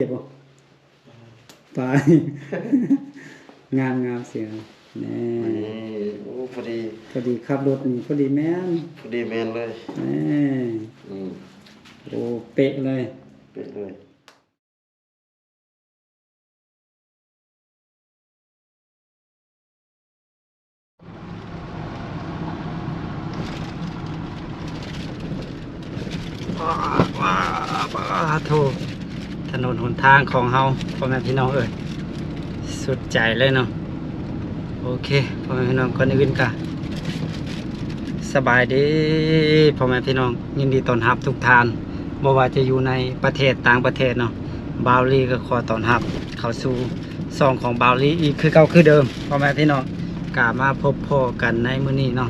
ເຈັບບໍ່? ປາຍ ງາມໆ ເສືອ ແນ່ ນີ້ ໂອ້ ພໍດີ ພໍດີຂັບລົດນີ້ ພໍດີແມ່ນ ພໍດີແມ່ນເລີຍ ແນ່ ອືມ ໂອ້ ເປະເລີຍ ເປະເລີຍ. ປາໂທ ຖະໜົນຫົນທາງຂອງເຮົາ ພໍ່ແມ່ພີ່ນ້ອງເອີຍ ສຸດໃຈເລີຍເນາະ. ໂອເຄ ພໍ່ແມ່ພີ່ນ້ອງ ກ່ອນອື່ນກະ ສະບາຍດີພໍ່ແມ່ພີ່ນ້ອງ ຍິນດີຕ້ອນຮັບທຸກທ່ານ ບໍ່ວ່າຈະຢູ່ໃນປະເທດ ຕ່າງປະເທດເນາະ. ບ່າວລີກໍຂໍຕ້ອນຮັບເຂົ້າສູ່ຊ່ອງຂອງບ່າວລີອີກຄືເກົ່າຄືເດີມ ພໍ່ແມ່ພີ່ນ້ອງ ກະມາພົບພໍ້ກັນໃນມື້ນີ້ເນາະ.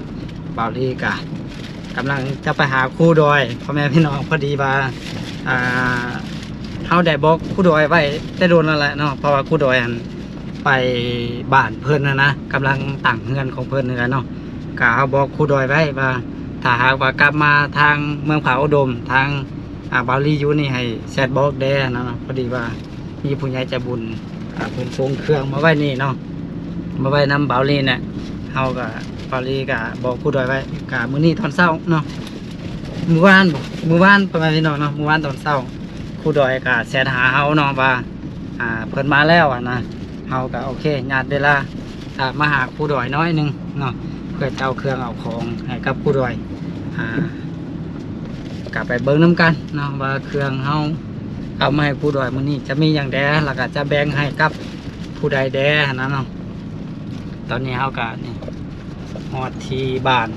ບ່າວລີກະກຳລັງຈະໄປຫາຄູດອຍ ພໍ່ແມ່ພີ່ນ້ອງ ພໍດີວ່າ ອ່າ ເຮົາໄດ້ບອກຄູດອຍໄວ້ແຕ່ດົນແລ້ວແຫຼະເນາະ ເພາະວ່າຄູດອຍຫັ້ນ ໄປບ້ານເພິ່ນຫັ້ນນະ ກຳລັງຕັ້ງເຮືອນຂອງເພິ່ນນີ້ແຫຼະເນາະ. ກະເຮົາບອກຄູດອຍໄວ້ວ່າ ຖ້າຫາກວ່າກັບມາທາງເມືອງຜາອຸດົມ ທາງ ອ່າ ບ່າວລີຢູ່ນີ້ ໃຫ້ແຊັດບອກແດ່ນະເນາະ. ພໍດີວ່າມີຜູ້ໃຫຍ່ໃຈບຸນ ອ່າ ເພິ່ນສົ່ງເຄື່ອງມາໄວ້ນີ້ເນາະ ມາໄວ້ນຳບ່າວລີນະ. ເຮົາກະ ບ່າວລີກະບອກຄູດອຍໄວ້ ກະມື້ນີ້ຕອນເຊົ້າເນາະ ມື້ວານບໍ ມື້ວານ ພໍ່ແມ່ພີ່ນ້ອງເນາະ ມື້ວານຕອນເຊົ້າ ຄູດອຍກະແຊັດຫາເຮົາເນາະວ່າ ອ່າ ເພິ່ນມາແລ້ວຫັ້ນນະ. ເຮົາກະໂອເຄ ຍາດເວລາ ອ່າ ມາຫາຄູດອຍໜ້ອຍໜຶ່ງເນາະ ເພື່ອຈະເອົາເຄື່ອງເອົາຂອງໃຫ້ກັບຄູດອຍ ອ່າ ກະໄປເບິ່ງນຳກັນເນາະ ວ່າເຄື່ອງເຮົາເອົາມາໃຫ້ຄູດອຍມື້ນີ້ຈະມີຫຍັງແດ່ ແລ້ວກະຈະແບ່ງໃຫ້ກັບຜູ້ໃດແດ່ຫັ້ນນະເນາະ. ຕອນນີ້ເຮົາກະ ນີ້ ຮອດທີ່ບ້ານ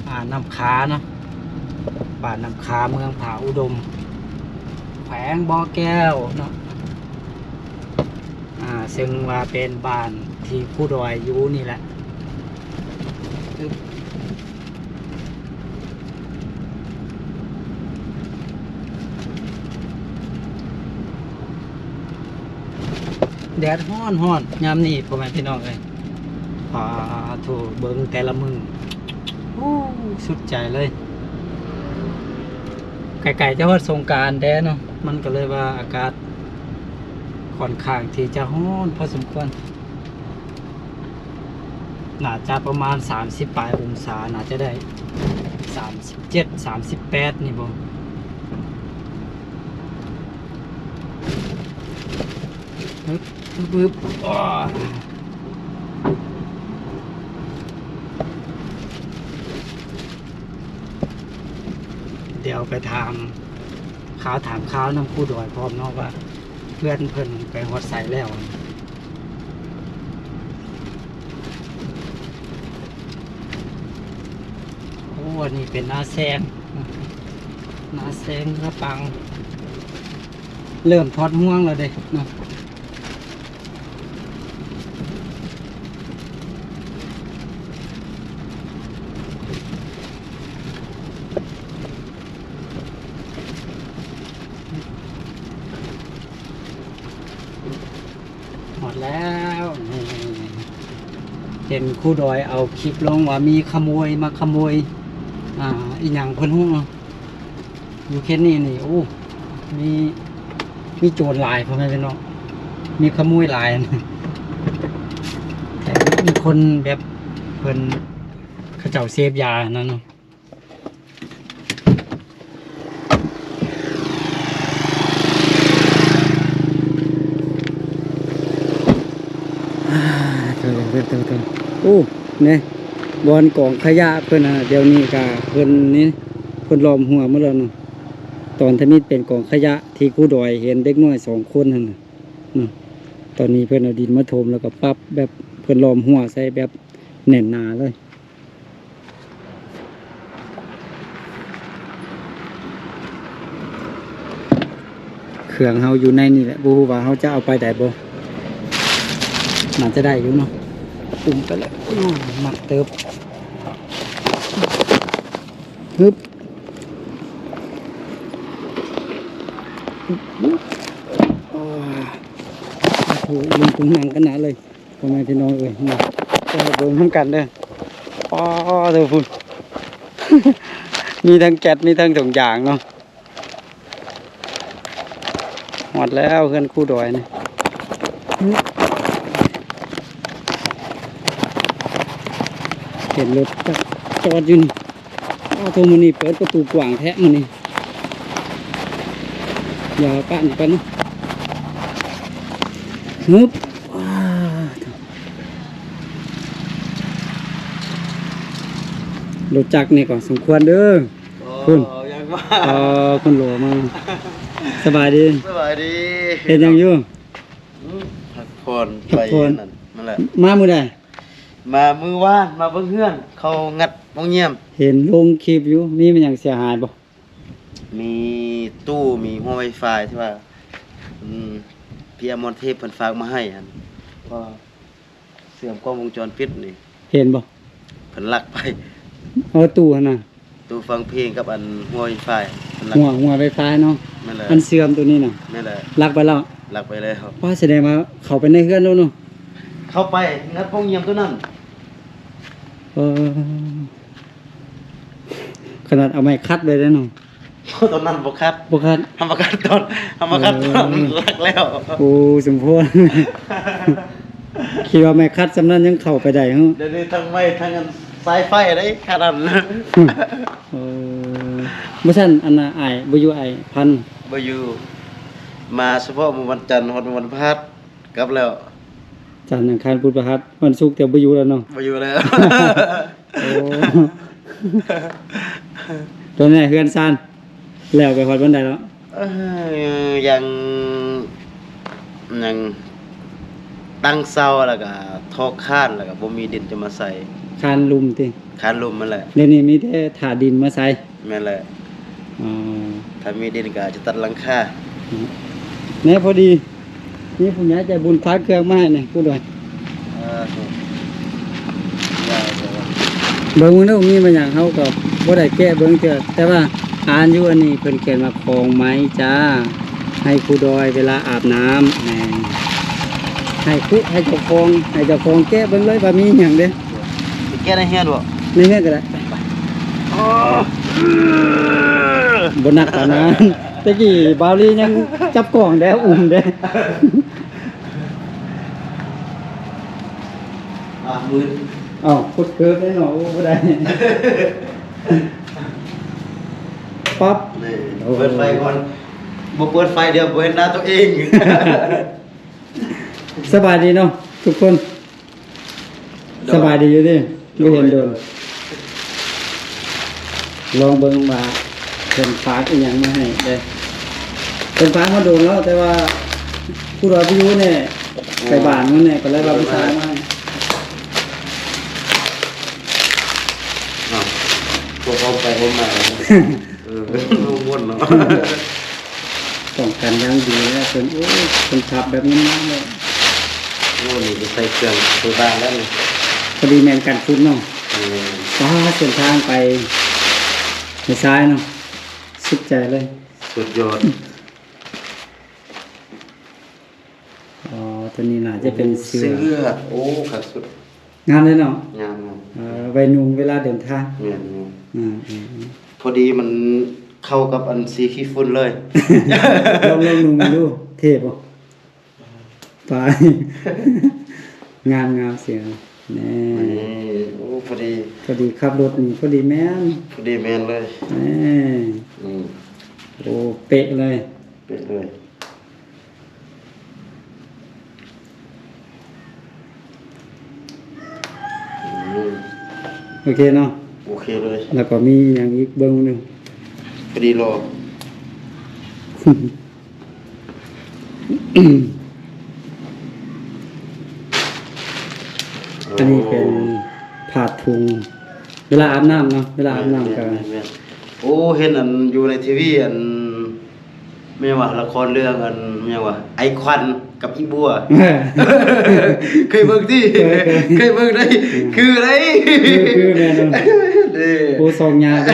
ອ່າ ນ້ຳຄາເນາະ ບ້ານນ້ຳຄາ ເມືອງຜາອຸດົມ ແຂວງບໍ່ແກ້ວເນາະ ອ່າ ເຊິ່ງວ່າເປັນບ້ານທີ່ຄູດອຍຢູ່ນີ້ແຫຼະ. ແດດຮ້ອນໆ ຍາມນີ້ ພໍ່ແມ່ພີ່ນ້ອງເອີຍ ປາໂທ ເບິ່ງແຕ່ລະມື້ ໂອ້ ສຸດໃຈເລີຍ. ໃກ້ໆ ຈະຮອດສົງການແດ່ເນາະ ມັນກໍເລີຍວ່າອາກາດຄ່ອນຂ້າງທີ່ຈະຮ້ອນພໍສົມຄວນ. ໜ້າຈະປະມານສາມສິບປາຍອົງສາ ໜ້າຈະໄດ້ສາມສິບເຈັດ ສາມສິບແປດນີ້ບໍ. ດຽວໄປຖາມຂ່າວ ຖາມຂ່າວນຳຄູດອຍພ້ອມເນາະ ວ່າເຮືອນເພິ່ນໄປຮອດໃສແລ້ວ. ໂອ້ ອັນນີ້ເປັນນາແຊງ ນາແຊງນາປັງ ເລີ່ມຖອດຮວງແລ້ວເດ້ເນາະ. ຮອດແລ້ວ ນີ້ ເຫັນຄູດອຍເອົາຄລິບລົງວ່າມີຂະໂມຍມາຂະໂມຍ ອ່າ ອີ່ຫຍັງເພິ່ນຮູ້ເນາະ ຢູ່ເຂດນີ້ນີ້ ໂອ້ ມີ ມີໂຈນຫຼາຍ ພໍ່ແມ່ພີ່ນ້ອງ ມີຂະໂມຍຫຼາຍ ແຕ່ມີຄົນແບບເພິ່ນ ເຂົາເຈົ້າເສບຢາຫັ້ນນະເນາະ. ໂອ້ ນີ້ ບ່ອນກອງຂະຫຍະເພິ່ນນະ ດຽວນີ້ກະເພິ່ນນີ້ ເພິ່ນລ້ອມຮົ້ວໝົດແລ້ວເນາະ. ຕອນທຳອິດເປັນກອງຂະຫຍະທີ່ຄູດອຍເຫັນເດັກນ້ອຍສອງຄົນຫັ້ນນະ ຕອນນີ້ເພິ່ນເອົາດິນມາຖົມ ແລ້ວກໍປັບແບບເພິ່ນລ້ອມຮົ້ວໃສ່ແບບແໜ້ນໜາເລີຍ. ເຄື່ອງເຮົາຢູ່ໃນນີ້ແຫຼະ ບໍ່ຮູ້ວ່າເຮົາຈະເອົາໄປໄດ້ບໍ່ ໜ້າຈະໄດ້ຢູ່ເນາະ. ປຸ້ມໄປແລ້ວ ໂອ້ຍ ໜັກເຕີບ ຮຶບ ໂອ້ຍ ລົງຕົງນັ່ງຂະໜາດເລີຍ. ພໍ່ແມ່ພີ່ນ້ອງເອີຍ ມາເບິ່ງນຳກັນເດີ. ອໍ ເດີພຸ້ນ ມີທັງແກັດ ມີທັງຖົງຢາງເນາະ. ຮ ຮອດແລ້ວເຮືອນຄູດອຍນີ້ ເຫັນລົດຈັກຈອດຢູ່ນີ້. ໂອ້ໂຫ ມື້ນີ້ເປີດປະຕູກວ້າງແທ້ມື້ນີ້. ດຽວປະນີ້ກ່ອນເນາະ. ຮຶບ ວ້າ ລົດຈັກນີ້ກໍສົມຄວນເດີ. ໂອ້ ພຸ້ນ ຍັງມາ ເອີ ຄົນຫຼໍ່ມາ. ສະບາຍດີ. ສະບາຍດີ. ເຮັດຫຍັງຢູ່? ອືມ ພັກຜ່ອນ ພັກຜ່ອນ ໄປນັ້ນ ນັ້ນແຫຼະ. ມາມື້ໃດ? ມາມື້ວານ ມາເບິ່ງເຮືອນ ເຂົາງັດໂຮງແຮມ. ເຫັນລົງຄລິບຢູ່. ມີຫຍັງເສຍຫາຍບໍ່? ມີຕູ້ ມີຫົວໄວຟາຍທີ່ວ່າ ອືມ ພີ່ອາມອນເທບເພິ່ນຝາກມາໃຫ້ຫັ້ນ ເພາະວ່າເຊື່ອມກ້ອງວົງຈອນປິດນີ້. ເຫັນບໍ່? ເພິ່ນລັກໄປ. ເອົາຕູ້ຫັ້ນນະ. ຕູ້ຟັງເພງກັບອັນຫົວໄວຟາຍ ເພິ່ນລັກ. ຫົວ ຫົວໄວຟາຍເນາະ. ແມ່ນແຫຼະ. ອັນເຊື່ອມໂຕນີ້ນະ. ແມ່ນແຫຼະ. ລັກໄປແລ້ວ. ລັກໄປແລ້ວ. ວ່າ ສະແດງວ່າເຂົ້າໄປໃນເຮືອນແລ້ວເນາະ. ເຂົ້າໄປ ງັດປ່ອງຢ້ຽມໂຕນັ້ນ. ເອີ ຂະໜາດເອົາໄມ້ຂັດໄວ້ເດ້ເນາະ. ຕອນນັ້ນບໍ່ຂັດ ບໍ່ຂັດ ເຮົາມາຂັດຕອນ ເຮົາມາຂັດຕອນ ເອີ ລັກແລ້ວ. ໂອ້ ສົມພອນ ຄິດວ່າໄມ້ຂັດສ່ຳນັ້ນຍັງເຂົ້າໄປໄດ້ເນາະ. ດຽວນີ້ທັງໄມ້ທັງອັນສາຍໄຟໄດ້ຂະໜາດນັ້ນ. ເອີ ບໍ່ຊັ້ນ ອັນນ່າ ອ້າຍບໍ່ຢູ່ ອ້າຍພັນ ບໍ່ຢູ່ ມາສະເພາະມື້ວັນຈັນຮອດມື້ວັນພະຫັດ ກັບແລ້ວ. ຈັນ ອັງຄານ ພຸດ ພະຫັດ ວັນສຸກ ແຕ່ບໍ່ຢູ່ແລ້ວເນາະ. ບໍ່ຢູ່ແລ້ວ. ໂອ້ ຕອນນີ້ເຮືອນຊານແລ້ວໄປຮອດບ່ອນໃດແລ້ວ? ເອີ ຍັງ ຍັງຕັ້ງເສົາ ແລ້ວກະຖອກຄານ ແລ້ວກະບໍ່ມີດິນຈະມາໃສ່. ຄານລຸ່ມຕິ? ຄານລຸ່ມຫັ້ນແຫຼະ. ດຽວນີ້ມີແຕ່ຖ້າດິນມາໃສ່. ແມ່ນແຫຼະ. ອໍ ຖ້າມີດິນກໍຈະຕັດຫຼັງຄາ. ແນ່ ພໍດີມີຜູ້ໃຫຍ່ໃຈບຸນຝາກເຄື່ອງມາໃຫ້ນີ້ ຜູ້ດອຍ. ເອີ ເບິ່ງເບິ່ງດູ ມີມາຫຍັງ ເຮົາກໍບໍ່ໄດ້ແກະເບິ່ງເທື່ອ ແຕ່ວ່າອ່ານຢູ່ ອັນນີ້ເພິ່ນຂຽນວ່າ ຂອງໄມ້ຈ້າ ໃຫ້ຄູດອຍເວລາອາບນ້ຳ. ແມ່ນ ໃຫ້ຄູ ໃຫ້ເຈົ້າຂອງ ໃຫ້ເຈົ້າຂອງແກະເບິ່ງເລີຍວ່າມີຫຍັງເດ້. ແກະໃນເຮືອນບໍ່? ໃນເຮືອນກໍໄດ້. ບໍ່ໜັກປານນັ້ນ. ແຕ່ກີ້ບ່າວລີຍັງຈັບກ້ອງແດ່ ອຸ້ມແດ່. ອ່າ ມືດ. ເອົ້າ ກົດເກີບແດ່ເນາະ. ໂອ້ ບໍ່ໄດ້. ປັບ ນີ້ ໂອ້ ເປີດໄຟກ່ອນ. ບໍ່ເປີດໄຟ ດຽວບໍ່ເຫັນໜ້າຕົວເອງ. ສະບາຍດີເນາະທຸກຄົນ. ໂດຍ ສະບາຍດີຢູ່ຕິ ບໍ່ເຫັນດົນ. ລອງເບິ່ງວ່າເພິ່ນຝາກອີ່ຫຍັງມາໃຫ້ເດ້. ເພິ່ນຝາກມາດົນແລ້ວ ແຕ່ວ່າຜູ້ດອຍໄປຢູ່ແນ່ ອືມ ໄປບ້ານມັນແນ່ ກໍເລີຍວ່າຜູ້ຊາຍມາໃຫ້. ອ້າວ ພວກເຮົາໄປໂຮມມາ ເອີ ເຮົາມ່ວນເນາະ. ປ້ອງກັນຢ່າງດີແລ້ວເພິ່ນ. ໂອ້ຍ ເພິ່ນພັບແບບງາມໆເລີຍ. ໂອ້ ນີ້ໄປໃສ່ເຄື່ອງໄປບ້ານແລ້ວນີ້. ພໍດີແມ່ນກັນຝຸ່ນເນາະ. ເອີ ປາ ເສັ້ນທາງໄປໃຫ້ຊາຍເນາະ ສຸດໃຈເລີຍ. ສຸດຍອດ. ອໍ ຕົວນີ້ໜ້າຈະເປັນເສື້ອ. ໂອ້ ເສື້ອ ໂອ້ ຄັກສຸດ. ງາມເລີຍເນາະ. ງາມໆ. ເອີ ໄວ້ນຸ່ງເວລາເດີນທາງ. ແມ່ນໆ. ອືມໆໆ. ພໍດີມັນເຂົ້າກັບອັນສີຂີ້ຝຸ່ນເລີຍ. ລອງ ລອງນຸ່ງເບິ່ງດູ ເທ່ບໍ່? ປາຍ ງາມໆ ເສື້ອ. ແນ່ ນີ້ ໂອ້ ພໍດີ ພໍດີຂັບລົດນີ້ ພໍດີແມ່ນ ພໍດີແມ່ນເລີຍ. ແນ່ ອືມ ໂອ້ ເປະເລີຍ ເປະເລີຍ. ອືມ ໂອເຄເນາະ. ໂອເຄເລີຍ. ແລ້ວກໍມີຫຍັງອີກເບິ່ງໜຶ່ງ? ພໍດີລໍ. ອັນນີ້ເປັນຜ້າຖົງ ເວລາອາບນ້ຳເນາະ ເວລາອາບນ້ຳກໍ ແມ່ນໆໆ. ໂອ້ ເຫັນອັນຢູ່ໃນທີວີ ອັນ ແມ່ນວ່າລະຄອນເລື່ອງອັນ ແມ່ນວ່າໄອ້ຂວັນກັບອີ່ບົວ. ເອີ ເຄີຍເບິ່ງຕິ? ເຄີຍ ເຄີຍ ເຄີຍເບິ່ງໄດ໋. ອືມ ຄືໄດ໋ ຄື ຄືແມ່ນ. ເດ້ ໂອ້ ສອງຍາວເດ້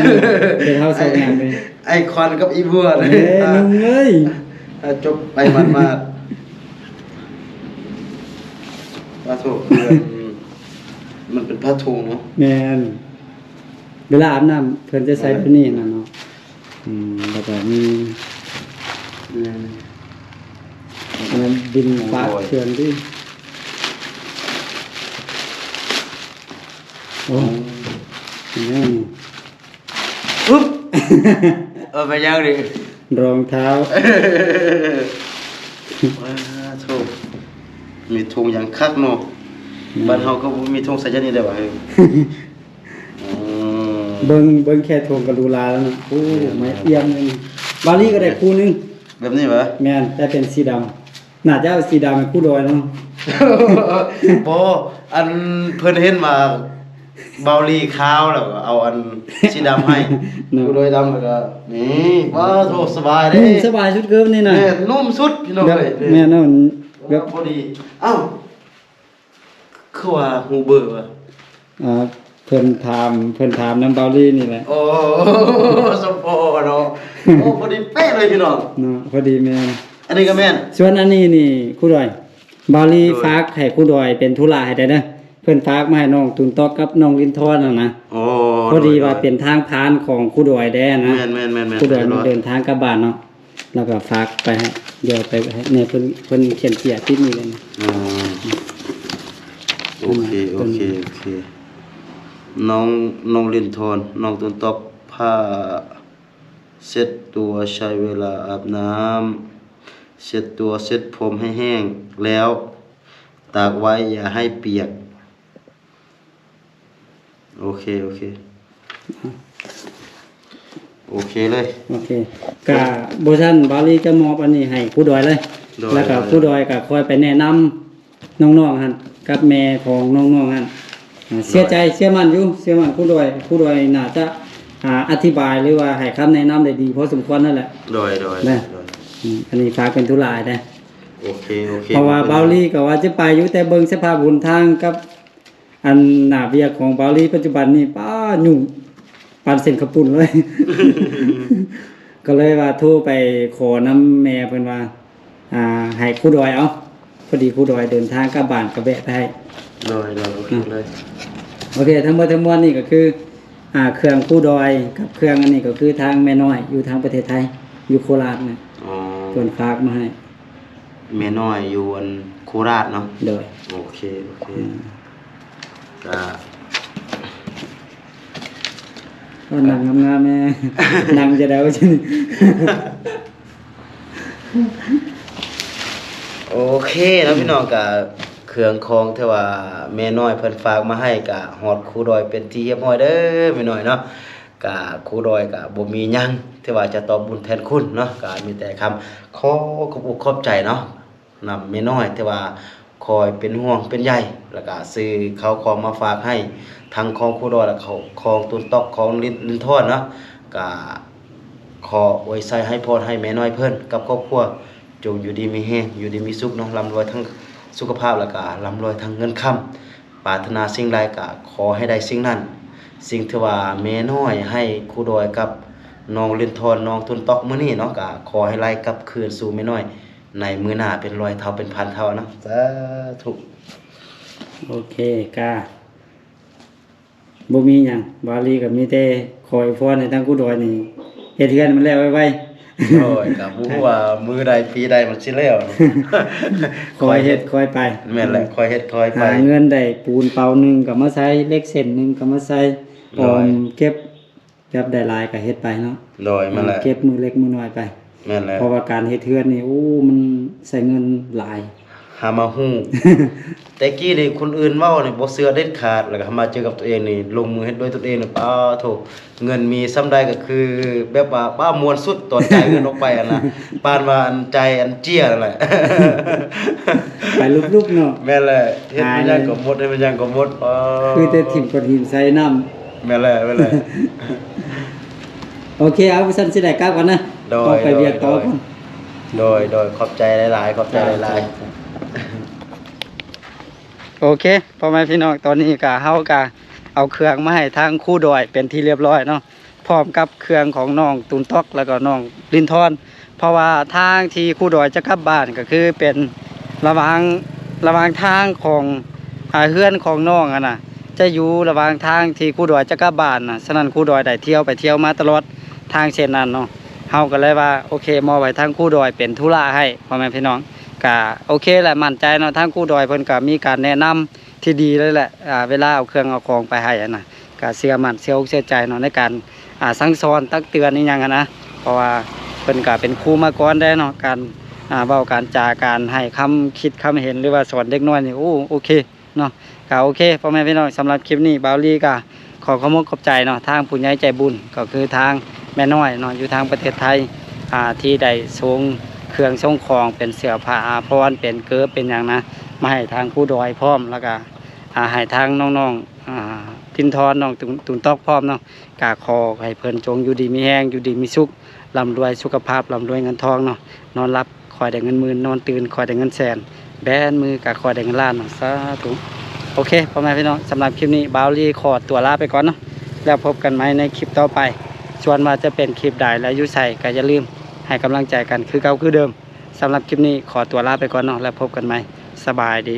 ເປັນເຮົາສອງຍາວເດ້ ໄອ້ຂວັນກັບອີ່ບົວ. ເອີ ໜຸ່ມເອີຍ ຈົບໄປໝາດໆ. ປາໂທ້ ມັນເປັນຜ້າຖົງເນາະ. ແມ່ນ ເວລາອາບນ້ຳເພິ່ນຈະໃສ່ແບບນີ້ນະເນາະ. ອືມ ແລ້ວກໍມີ ແມ່ນ ມັນບິນປະເຄື່ອງຕິ. ໂອ້ ອືມ ອືມ ອືບ ເອີ ແມ່ນຫຍັງນີ້? ລອງເທົ້າ. ວ້າ ໂທ້ ມີຖົງຫຍັງຄັກເນາະ. ອືມ ບ້ານເຮົາກໍບໍ່ມີຖົງໃສ່ຈັ່ງນີ້ໄດ້ຫວາ. ອືມ ເບິ່ງ ເບິ່ງແຄ່ຖົງກໍຫຼູຫຼາແລ້ວເນາະ. ໂອ້ ແມ່ນ ໄມ້ອຽມນີ້ ບາລີກໍໄດ້ຄູ່ໜຶ່ງ. ແບບນີ້ຫວາ? ແມ່ນ ແຕ່ເປັນສີດຳ. ໜ້າຈະເອົາສີດຳໃຫ້ຄູດອຍເນາະ. ບໍ່ ອັນເພິ່ນເຫັນວ່າເບົາລີຂາວ ແລ້ວກໍເອົາອັນສີດຳໃຫ້ ເນາະ ຄູດອຍດຳ. ແລ້ວກໍນີ້ ວ້າ ໂທ້ ສະບາຍເດ້. ນຸ່ມສະບາຍສຸດເກີບນີ້ນະ. ແມ່ນ ນຸ່ມສຸດພີ່ນ້ອງເອີຍ. ແມ່ນເນາະ ແບບ ພໍດີ. ອ້າວ ຄືວ່າຮູ້ເບີຫວາ? ອ່າ ເພິ່ນຖາມ ເພິ່ນຖາມນຳເບົາລີນີ້ແຫຼະ. ໂອ້ ສົມພໍເນາະ. ໂອ້ ພໍດີເປະເລີຍພີ່ນ້ອງເນາະ. ພໍດີ ແມ່ນ ອັນນີ້ກໍແມ່ນ. ສ່ວນອັນນີ້ນີ້ຄູດອຍ ເບົາລີ ໂດຍ ຝາກໃຫ້ຄູດອຍເປັນທຸລະໃຫ້ແດ່ເດີ. ເພິ່ນຝາກມາໃຫ້ນ້ອງຕຸນຕອກກັບນ້ອງລິນທອນຫັ້ນນະ. ອໍ ພໍດີວ່າເປັນທາງຜ່ານຂອງຄູດອຍແດ່ນະ. ແມ່ນໆໆໆ. ຄູດອຍມັນເດີນທາງກັບບ້ານເນາະ. ແລ້ວກໍຝາກໄປໃຫ້ ດຽວໄປໃຫ້ແນ່ ເພິ່ນ ເພິ່ນຂຽນເຈ້ຍຕິດນີ້ເລີຍ. ອໍ ໂອເຄ ໂອເຄ ໂອເຄ. ນ້ອງ ນ້ອງລິນທອນ ນ້ອງຕຸນຕອກ ຜ້າເຊັດຕົວ ໃຊ້ເວລາອາບນ້ຳ ເຊັດຕົວເຊັດຜົມໃຫ້ແຫ້ງແລ້ວ ຕາກໄວ້ ຢ່າໃຫ້ປຽກ. ໂອເຄ ໂອເຄ ໂອເຄເລີຍ. ໂອເຄ ກະບໍ່ຊັ້ນ ເບົາລີຈະມອບອັນນີ້ໃຫ້ຄູດອຍເລີຍ. ໂດຍ ແລ້ວກະ ໂດຍ ຄູດອຍກະຄ່ອຍໄປແນະນຳນ້ອງໆຫັ້ນ ກັບແມ່ຂອງນ້ອງໆຫັ້ນ. ອ່າ ໂດຍ ເຊື່ອໃຈ ເຊື່ອໝັ້ນຢູ່ ເຊື່ອໝັ້ນຄູດອຍ. ຄູດອຍໜ້າຈະ ອ່າ ອະທິບາຍ ຫຼືວ່າໃຫ້ຄຳແນະນຳໄດ້ດີພໍສົມຄວນນັ້ນແຫຼະ. ໂດຍ ໂດຍ ນະ ໂດຍ ອືມ ອັນນີ້ຝາກເປັນທຸລະໃຫ້ແດ່. ໂອເຄ ໂອເຄ ເພາະວ່າເບົາລີກໍວ່າຈະໄປຢູ່ ແຕ່ເບິ່ງສະພາບຫົນທາງກັບ ອັນໜ້າວຽກຂອງເບົາລີປັດຈຸບັນນີ້ ປ້າ ຫຍຸ້ງປານເສັ້ນເຂົ້າປຸ້ນເລີຍ. ກໍເລີຍວ່າໂທໄປຂໍນຳແມ່ເພິ່ນວ່າ ອ່າ ໃຫ້ຄູດອຍເອົາ ພໍດີຄູດອຍເດີນທາງກັບບ້ານ ກໍແວະໄປໃຫ້. ໂດຍ ໂດຍ ໂອເຄເລີຍ. ໂອເຄ ທັງໝົດທັງມວນນີ້ກໍຄື ອ່າ ເຄື່ອງຄູດອຍກັບເຄື່ອງອັນນີ້ ກໍຄືທາງແມ່ນ້ອຍຢູ່ທາງປະເທດໄທ ຢູ່ໂຄລາດນະ. ອໍ ເພິ່ນຝາກມາໃຫ້. ແມ່ນ້ອຍຢູ່ອັນໂຄລາດເນາະ. ໂດຍ ໂອເຄ ໂອເຄ. ອືມ ກະ ກໍນັ່ງງາມໆແນ່ ນັ່ງຈະໄດ້ວ່າຊັ້ນ. ໂອເຄເນາະ ອືມ ພີ່ນ້ອງ ກະເຄື່ອງຂອງທີ່ວ່າແມ່ນ້ອຍເພິ່ນຝາກມາໃຫ້ ກະຮອດຄູດອຍເປັນທີ່ຮຽບຮ້ອຍເດີແມ່ນ້ອຍເນາະ. ກະຄູດອຍກະບໍ່ມີຫຍັງທີ່ວ່າຈະຕອບບຸນແທນຄຸນເນາະ ກະມີແຕ່ຄຳຂໍຂອບອົກຂອບໃຈເນາະ ນຳແມ່ນ້ອຍທີ່ວ່າຄອຍເປັນຫ່ວງເປັນໃຍ ແລ້ວກະຊື້ເຂົ້າຂອງມາຝາກໃຫ້ ທັງຂອງຄູດອຍ ແລະ ຂອງ ຂອງຕຸນຕອກ ຂອງລິນ ລິນທອນເນາະ. ກະຂໍອວຍໄຊໃຫ້ພອນໃຫ້ແມ່ນ້ອຍເພິ່ນກັບຄອບຄົວ ຈົ່ງຢູ່ດີມີແຮງ ຢູ່ດີມີສຸກເນາະ ລ່ຳລວຍທັງສຸຂະພາບ ແລ້ວກະລ່ຳລວຍທັງເງິນຄຳ. ປາດຖະໜາສິ່ງໃດກະຂໍໃຫ້ໄດ້ສິ່ງນັ້ນ. ສິ່ງທີ່ວ່າແມ່ນ້ອຍໃຫ້ຄູດອຍກັບນ້ອງລິນທອນ ນ້ອງຕຸນຕອກມື້ນີ້ເນາະ ກະຂໍໃຫ້ໄຫຼກັບຄືນສູ່ແມ່ນ້ອຍໃນມື້ໜ້າເປັນຮ້ອຍເທົ່າເປັນພັນເທົ່າເນາະ. ສາທຸ. ໂອເຄ ກະບໍ່ມີຫຍັງ ບາລີກະມີແຕ່ຂໍອວຍພອນໃຫ້ທາງຄູດອຍນີ້ເຮັດເຮືອນໃຫ້ມັນແລ້ວໄວໆ. ໂດຍ ກໍບໍ່ຮູ້ວ່າມື້ໃດປີໃດມັນຊິແລ້ວ. ຄ່ອຍເຮັດຄ່ອຍໄປ. ແມ່ນແຫຼະ ຄ່ອຍເຮັດຄ່ອຍໄປ. ຫາເງິນໄດ້ປູນເປົາໜຶ່ງກໍມາໃສ່ ເຫຼັກເສັ້ນໜຶ່ງກໍມາໃສ່. ໂດຍ ອອມເກັບ ແບບໄດ້ຫຼາຍກໍເຮັດໄປເນາະ. ໂດຍ ແມ່ນແຫຼະ ເກັບມື້ເລັກມື້ນ້ອຍໄປ. ແມ່ນແຫຼະ ເພາະວ່າການເຮັດເຮືອນນີ້ ໂອ້ ມັນໃຊ້ເງິນຫຼາຍ. ຫາມາຮູ້ ແຕ່ກີ້ນີ້ຄົນອື່ນເວົ້ານີ້ບໍ່ເຊື່ອເດັດຂາດ ແລ້ວກໍຫາມາເຈີກັບຕົວເອງນີ້ ລົງມືເຮັດດ້ວຍຕົນເອງນີ້ ປາໂທ້ ເງິນມີສ່ຳໃດກໍຄືແບບວ່າ ປ້າ ມ່ວນສຸດຕອນຈ່າຍເງິນອອກໄປຫັ້ນນະ ປານວ່າອັນຈ່າຍອັນເຈ້ຍນັ້ນແຫຼະ ໄປລຸບໆເນາະ. ແມ່ນແຫຼະ ເຮັດແມ່ນຫຍັງກໍໝົດ ເຮັດແມ່ນຫຍັງກໍໝົດ. ອໍ ຄືແຕ່ຖິ້ມກ້ອນຫີນໃສ່ນ້ຳ. ແມ່ນແຫຼະ ແມ່ນແຫຼະ. ໂອເຄ ເອົາ ຊັ້ນຊິໄດ້ກັບກ່ອນນະ. ໂດຍ ອອກໄປວຽກຕໍ່ກ່ອນ. ໂດຍ ໂດຍ ຂອບໃຈຫຼາຍໆ ຂອບໃຈຫຼາຍໆ. ໂອເຄ ພໍ່ແມ່ພີ່ນ້ອງ ຕອນນີ້ກະ ເຮົາກະເອົາເຄື່ອງມາໃຫ້ທາງຄູດອຍເປັນທີ່ລຽບຮ້ອຍເນາະ ພ້ອມກັບເຄື່ອງຂອງນ້ອງຕຸນຕອກ ແລ້ວກໍນ້ອງລິນທອນ. ເພາະວ່າທາງທີ່ຄູດອຍຈະກັບບ້ານ ກໍຄືເປັນລະຫວ່າງ ລະຫວ່າງທາງຂອງ ອ່າ ເຮືອນຂອງນ້ອງຫັ້ນນະ ຈະຢູ່ລະຫວ່າງທາງທີ່ຄູດອຍຈະກັບບ້ານນະ. ສະນັ້ນ ຄູດອຍໄດ້ທ່ຽວໄປທ່ຽວມາຕະຫຼອດທາງເສັ້ນນັ້ນເນາະ. ເຮົາກໍເລີຍວ່າ ໂອເຄ ມອບໃຫ້ທາງຄູດອຍເປັນທຸລະໃຫ້ ພໍ່ແມ່ພີ່ນ້ອງ. ກະໂອເຄແຫຼະ ໝັ້ນໃຈເນາະ ທາງຄູດອຍເພິ່ນກະມີການແນະນຳທີ່ດີເລີຍແຫຼະ ອ່າ ເວລາເອົາເຄື່ອງເອົາຂອງໄປໃຫ້ຫັ້ນນະ ກະເຊື່ອໝັ້ນເຊື່ອອົກເຊື່ອໃຈເນາະ ໃນການ ອ່າ ສັ່ງສອນຕັກເຕືອນອີ່ຫຍັງຫັ້ນນະ ເພາະວ່າເພິ່ນກະເປັນຄູມາກ່ອນແດ່ເນາະ ການ ອ່າ ເວົ້າການຈາ ການໃຫ້ຄຳຄິດຄຳເຫັນ ຫຼືວ່າສອນເດັກນ້ອຍນີ້ ໂອ້ ໂອເຄ ເນາະ ກະໂອເຄ ພໍ່ແມ່ພີ່ນ້ອງ ສຳລັບຄລິບນີ້ ບ່າວລີກະຂໍຂອບອົກຂອບໃຈເນາະ ທາງຜູ້ໃຫຍ່ໃຈບຸນ ກໍຄືທາງແມ່ນ້ອຍເນາະ ຢູ່ທາງປະເທດໄທ ອ່າ ທີ່ໄດ້ສົ່ງເຄື່ອງສົ່ງຂອງ ເປັນເສື້ອຜ້າອາພອນ ເປັນເກີບ ເປັນຫຍັງນະ ມາໃຫ້ທາງຄູດອຍພ້ອມ ແລ້ວກະ ອ່າ ໃຫ້ທາງນ້ອງໆ ອ່າ ຕິນທອນ ນ້ອງຕຸນ ຕຸນຕອກພ້ອມເນາະ ກະຂໍໃຫ້ເພິ່ນຈົ່ງຢູ່ດີມີແຮງ ຢູ່ດີມີສຸກ ລ່ຳລວຍສຸຂະພາບ ລ່ຳລວຍເງິນທອງເນາະ ນອນຫຼັບ ຂໍໃຫ້ໄດ້ເງິນໝື່ນ ນອນຕື່ນ ຂໍໃຫ້ໄດ້ເງິນແສນ ແບນມືກະຂໍໃຫ້ໄດ້ເງິນລ້ານເນາະ ສາທຸ. ໂອເຄ ພໍ່ແມ່ພີ່ນ້ອງ ສຳລັບຄລິບນີ້ ບ່າວລີຂໍຕົວລາໄປກ່ອນເນາະ ແລ້ວພົບກັນໃໝ່ໃນຄລິບຕໍ່ໄປ ສ່ວນວ່າຈະເປັນຄລິບໃດ ແລະ ຢູ່ໃສ ກະຢ່າລືມໃຫ້ກຳລັງໃຈກັນຄືເກົ່າຄືເດີມ. ສຳລັບຄລິບນີ້ ຂໍຕົວລາໄປກ່ອນເນາະ ແລ້ວພົບກັນໃໝ່ ສະບາຍດີ.